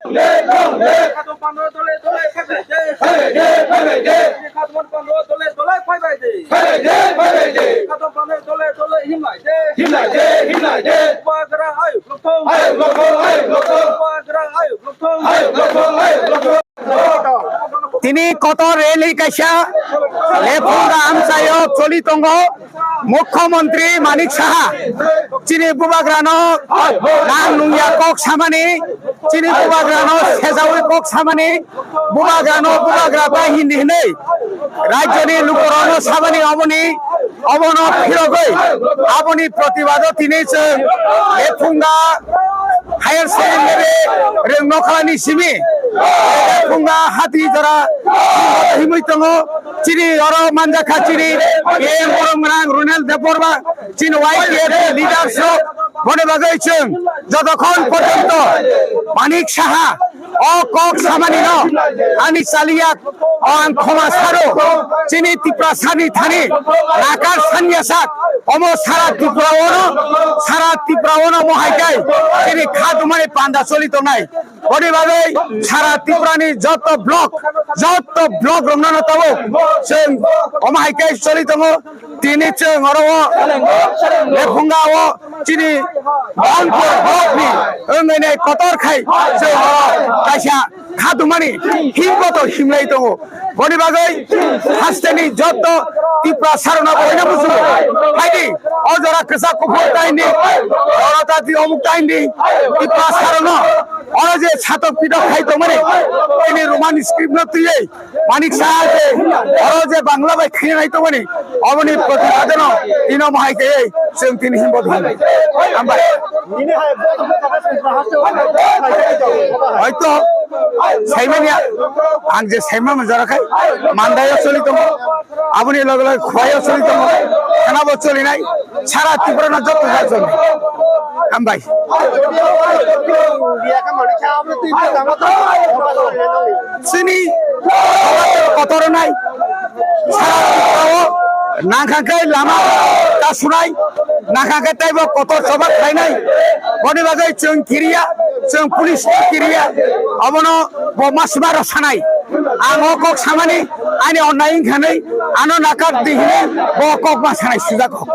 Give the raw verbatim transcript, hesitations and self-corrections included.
Khatung pano dole dole phaibai de. Phaibai de, phaibai de. Khatung pano dole dole phaibai de. Phaibai de, phaibai de. Khatung pano dole dole himlai de. Himlai de, himlai de. Bubagra ayuk lokthong. Ayuk lokthong, ayuk lokthong. Bubagra ayuk lokthong. Ayuk lokthong, ayuk lokthong. Tini kotor rally kaisa Lephunga amchaio choli tongo. Mukhyamantri Manik Saha chini bubagrano nang nungya kok samani, chini bubagrano sejaui kok samani, bubagrano bubagra ta hindi hinwi rajyoni lukurokno samani, oboni obono phirogwi aboni protibado tini chwng Lephunga higher secondary rwng nokhalani simi Lephunga hati jora himwi tongo. Chini oro manjakha chini A M Borom Gwnang Ronel Debbarma, chini Y T F leaders rok, boni bagwi chwng jotokhon porjonto Manik Saha o kok samani no ani chaliya o ang khoma saro, chini Tiprasani thani nakar sanya sak, omo sara Tripura ono, sara Tripura ono mohai kai chini kha dumani panda choli tongnai. Boni bagwi sara Tripurani joto block, joto block rokno no tabuk chwng omo hai kai choli tongo. Tini chwng oro o Lephunga o chini Bhawanpur block ni wngwi nai kotor khai chwng oro kaisa kha dumani himboto himlai tongo. Boni bagwi hasteni joto Tiprasa rokno boina busugo. Phaidi o jora kwchak kuphur taini, oro tati omuk taini Tiprasa rokno oro je satok pitok khai tongmani, ini Roman script no twiwi Manik Saha je oro je Bangla bai khaina nai tongmani, oboni protibadano ino mohai khe chwng tini himbo dhon. Hambai. Hoito saimanya, ang je saima manjara khai, mandaio choli tongo, aboni loge loge khwaio choli tongo, khanabo choli nai, sara Tripura no joto jai choli. Hambai. Chini kotor nai. Sara Tripura o nangkha khe lama ta sunai, nangkha khe teibo kotor choba khlainai. Boni bagwi chwng kiriya, chwng police kiriya, obono bo masma rw sanai. Ang o kok samani, ani onnai wngkha nai, ano nakar di hinwi bo kok ma sanai sujak kok.